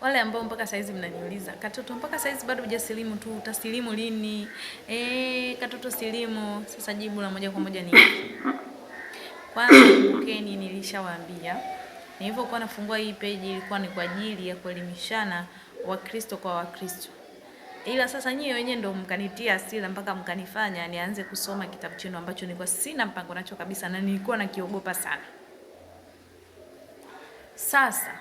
Wale ambao mpaka saizi mnaniuliza, Katoto mpaka saizi bado hujasilimu tu, utasilimu lini? Katoto silimu. Sasa jibu la moja kwa moja ni hivi. Kwanza kumbukeni, nilishawaambia nilivyokuwa nafungua hii page ilikuwa ni kwa ajili ya kuelimishana Wakristo kwa Wakristo. Ila sasa nyie wenyewe ndio mkanitia hasira mpaka mkanifanya nianze kusoma kitabu chenu ambacho nilikuwa sina mpango nacho kabisa na nilikuwa nakiogopa sana. Sasa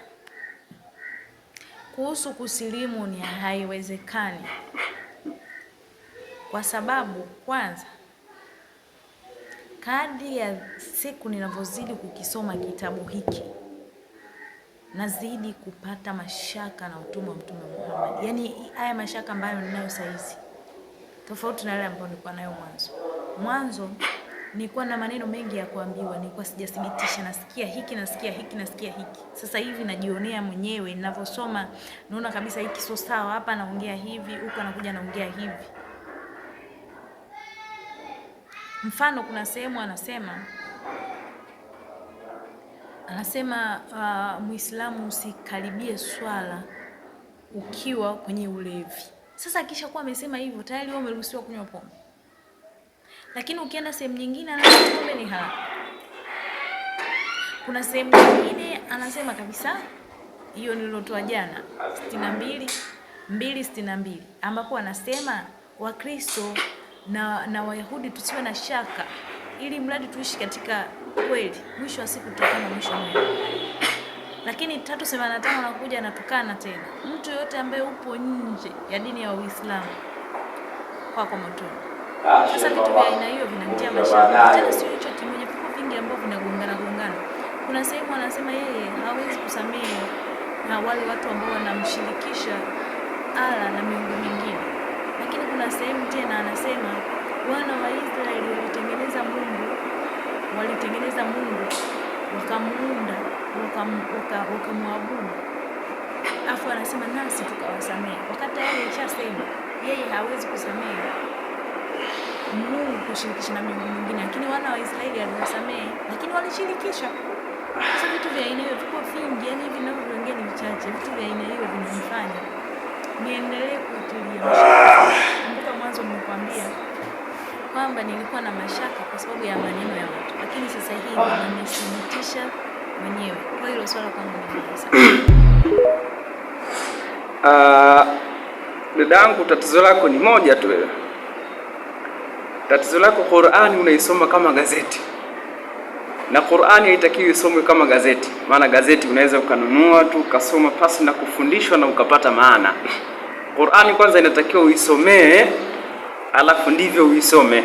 kuhusu kusilimu ni haiwezekani, kwa sababu kwanza, kadri ya siku ninavyozidi kukisoma kitabu hiki nazidi kupata mashaka na utume wa Mtume Muhammad. Yaani haya mashaka ambayo ninayo saizi tofauti na yale ambayo nilikuwa nayo mwanzo. Mwanzo nilikuwa na maneno mengi ya kuambiwa, nilikuwa sijathibitisha, nasikia hiki, nasikia hiki, nasikia hiki. Sasa hivi najionea mwenyewe ninavyosoma, naona kabisa hiki sio sawa, hapa naongea hivi, huko anakuja naongea hivi. Mfano, kuna sehemu anasema Muislamu usikaribie swala ukiwa kwenye ulevi. Sasa akisha kuwa amesema hivyo tayari wewe umeruhusiwa kunywa pombe, lakini ukienda sehemu nyingine anasema pombe ni halali. Kuna sehemu nyingine anasema kabisa, hiyo nililotoa jana 62:262, ambapo anasema Wakristo na Wayahudi tusiwe na shaka, ili mradi tuishi katika kweli, mwisho wa siku tutakuwa na mwisho mwema. Lakini 385 anakuja anatukana tena mtu yote ambaye upo nje ya dini ya Uislamu kwako motoni. Sasa vitu vya aina hiyo vinanitia mashaka. Tena sio hicho kimoja, viko vingi ambavyo vinagongana gongana. Kuna sehemu anasema yeye hawezi kusamehe na wale watu ambao wanamshirikisha Allah na miungu mingine, lakini kuna sehemu tena anasema wana wa Israeli walitengeneza Mungu, walitengeneza Mungu wakamuunda wakamwabudu, afu anasema nasi tukawasamehe, wakati tayari alishasema yeye hawezi kusamehe Mungu kushirikisha na miungu mingine, lakini wana wa Israeli aliwasamehe, lakini walishirikisha. Sasa vitu vya aina hiyo viko vingi, yani hivi ninavyoviongea ni vichache. Vitu vya aina hiyo vinanifanya niendelee kutulia mashaka. Kumbuka mwanzo nimekuambia kwamba nilikuwa na mashaka kwa sababu ya maneno ya watu, lakini sasa hivi nimethibitisha mwenyewe. Kwa hiyo swala kwangu ni gumu sana. Dadangu, tatizo lako ni moja tu wewe. Tatizo lako Qur'ani unaisoma kama gazeti, na Qur'ani haitakiwi isomwe kama gazeti, maana gazeti unaweza ukanunua tu ukasoma pasi na kufundishwa na ukapata maana. Qur'ani kwanza inatakiwa uisomee, alafu ndivyo uisome.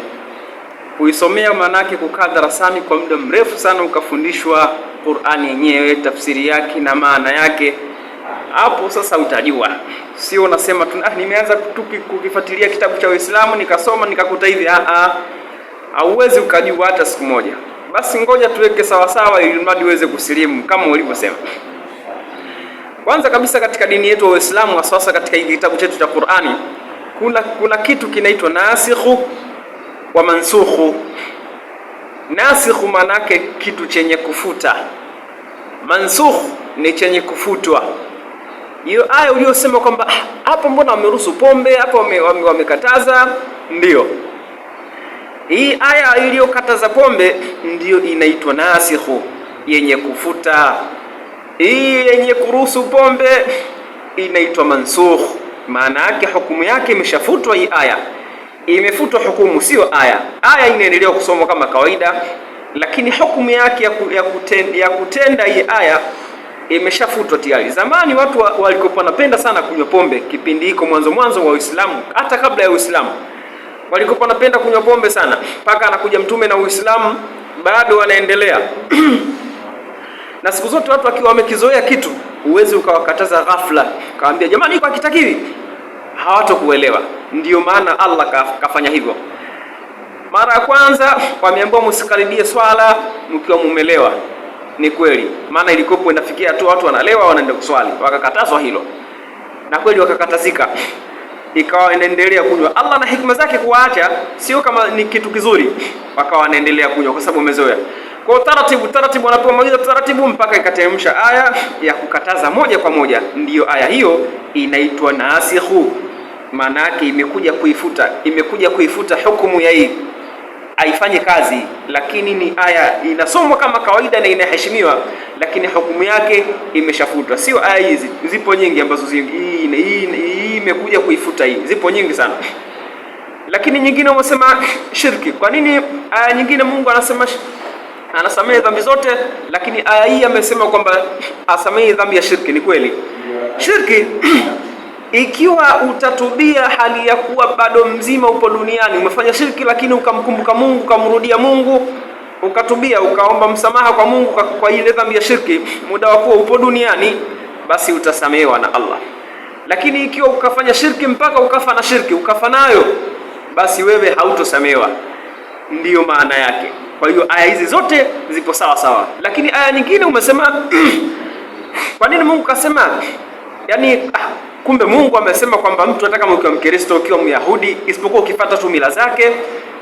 Kuisomea maanake kukaa darasani kwa muda mrefu sana ukafundishwa Qur'ani yenyewe, tafsiri yake na maana yake. Hapo sasa utajua, sio unasema tu nimeanza kukifuatilia kitabu cha Uislamu nikasoma nikakuta hivi. Hauwezi ukajua hata siku moja. Basi ngoja tuweke sawasawa, ili mradi uweze kusilimu kama ulivyosema. Kwanza kabisa katika dini yetu ya Uislamu, hasa katika hiki kitabu chetu cha Qur'ani, kuna kitu kinaitwa nasikhu wa mansukhu. Nasikhu manake kitu chenye kufuta, mansukhu ni chenye kufutwa. Hiyo aya uliyosema kwamba hapa mbona wameruhusu pombe, hapa wamekataza, ndiyo hii aya iliyokataza pombe ndiyo inaitwa nasikhu, yenye kufuta. Hii yenye kuruhusu pombe inaitwa mansukh, maana yake hukumu yake imeshafutwa. Hii aya imefutwa hukumu, sio aya. Aya inaendelea kusomwa kama kawaida, lakini hukumu yake ya kutenda hii aya imeshafutwa tayari. Zamani watu walikuwa wanapenda sana kunywa pombe, kipindi hiko mwanzo mwanzo wa Uislamu, hata kabla ya Uislamu walikuwa wanapenda kunywa pombe sana, mpaka anakuja Mtume na Uislamu bado wanaendelea. Na siku zote watu wakiwa wamekizoea kitu, huwezi ukawakataza ghafla, kawaambia jamani, iko hakitakiwi, hawatokuelewa. Ndiyo maana Allah kafanya hivyo. Mara ya kwanza wameambiwa msikaribie swala mkiwa mumelewa. Ni kweli, maana ilikopo inafikia tu watu wanalewa wanaenda kuswali, wakakatazwa hilo, na kweli wakakatazika, ikawa inaendelea kunywa. Allah na hikma zake kuwaacha, sio kama ni kitu kizuri, wakawa wanaendelea kunywa kwa sababu wamezoea. Kwa taratibu taratibu, wanapewa mawaidha taratibu mpaka ikateremsha aya ya kukataza moja kwa moja. Ndiyo aya hiyo inaitwa nasikhu, maana yake imekuja kuifuta, imekuja kuifuta hukumu ya hii haifanye kazi, lakini ni aya inasomwa kama kawaida na inaheshimiwa, lakini hukumu yake imeshafutwa. Sio aya hizi, zipo nyingi ambazo hii imekuja kuifuta hii, zipo nyingi sana. Lakini nyingine wamesema shirki. Kwa nini aya nyingine Mungu anasema anasamehe dhambi zote, lakini aya hii amesema kwamba asamehe dhambi ya shirki? Ni kweli shirki ikiwa utatubia hali ya kuwa bado mzima upo duniani, umefanya shirki, lakini ukamkumbuka Mungu, ukamrudia Mungu, ukatubia, ukaomba msamaha kwa Mungu kwa ile dhambi ya shirki, muda wa kuwa upo duniani, basi utasamehewa na Allah. Lakini ikiwa ukafanya shirki mpaka ukafa na shirki, ukafa nayo, basi wewe hautosamehewa. Ndiyo maana yake. Kwa hiyo aya hizi zote zipo sawa sawa, lakini aya nyingine umesema kwa nini Mungu kasema? Yani kumbe Mungu amesema kwamba mtu hata kama ukiwa Mkristo, ukiwa Myahudi, isipokuwa ukifuata tu mila zake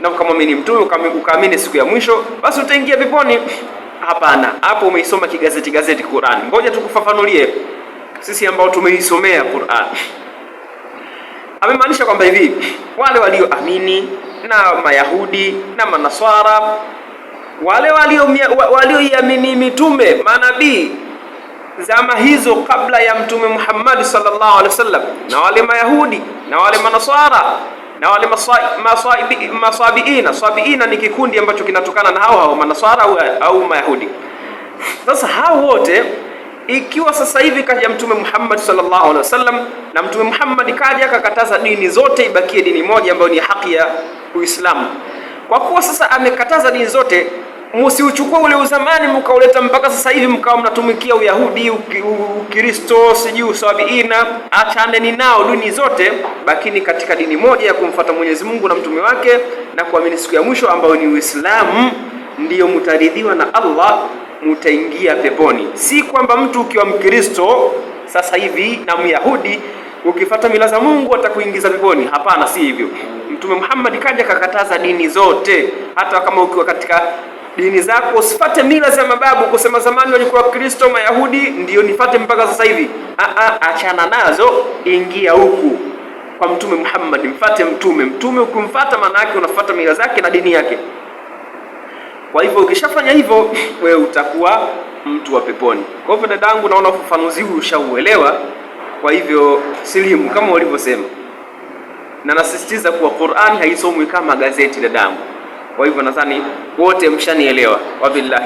na ukamwamini mtume, ukaamini siku ya mwisho, basi utaingia peponi. Hapana, hapo umeisoma kigazeti gazeti Qur'an. Ngoja tukufafanulie sisi ambao tumeisomea Qur'an. Amemaanisha kwamba hivi wale walioamini na Mayahudi na Manaswara, wale walioiamini mitume manabii zama hizo kabla ya Mtume Muhammad sallallahu alaihi wasallam, na wale Mayahudi na wale Manaswara na wale masabiina. Sabiina ni kikundi ambacho kinatokana na hao hao Manaswara au Mayahudi. Sasa hao wote ikiwa sasa hivi kaja Mtume Muhammad sallallahu alaihi wasallam, na Mtume Muhammad kaja akakataza dini zote, ibakie dini moja ambayo ni haki ya Uislamu. Kwa kuwa sasa amekataza dini zote, msiuchukue ule uzamani mkauleta mpaka sasa hivi mkawa mnatumikia Uyahudi, Ukristo, sijui usabiina. Achaneni nao dini zote, bakini katika dini moja ya kumfuata Mwenyezi Mungu na mtume wake na kuamini siku ya mwisho ambayo ni Uislamu, ndiyo mtaridhiwa na Allah, mutaingia peponi. Si kwamba mtu ukiwa Mkristo sasa hivi na Myahudi ukifata mila za Mungu atakuingiza peponi. Hapana, si hivyo. Mtume Muhammad kaja kakataza dini zote, hata kama ukiwa katika dini zako usifate mila za mababu, kusema zamani walikuwa Kristo Mayahudi ndio nifate mpaka sasa hivi. Achana nazo, ingia huku kwa Mtume Muhammad, mfate mtume. Mtume ukimfata, maana yake unafuata mila zake na dini yake. Kwa hivyo ukishafanya hivyo, wewe utakuwa mtu wa peponi. Kwa hivyo dadangu, naona ufafanuzi huu ushauelewa. Kwa hivyo silimu kama ulivyosema, na nasisitiza kuwa Qur'ani haisomwi kama gazeti dadangu. Kwa hivyo nadhani wote mshanielewa. Wabillahi.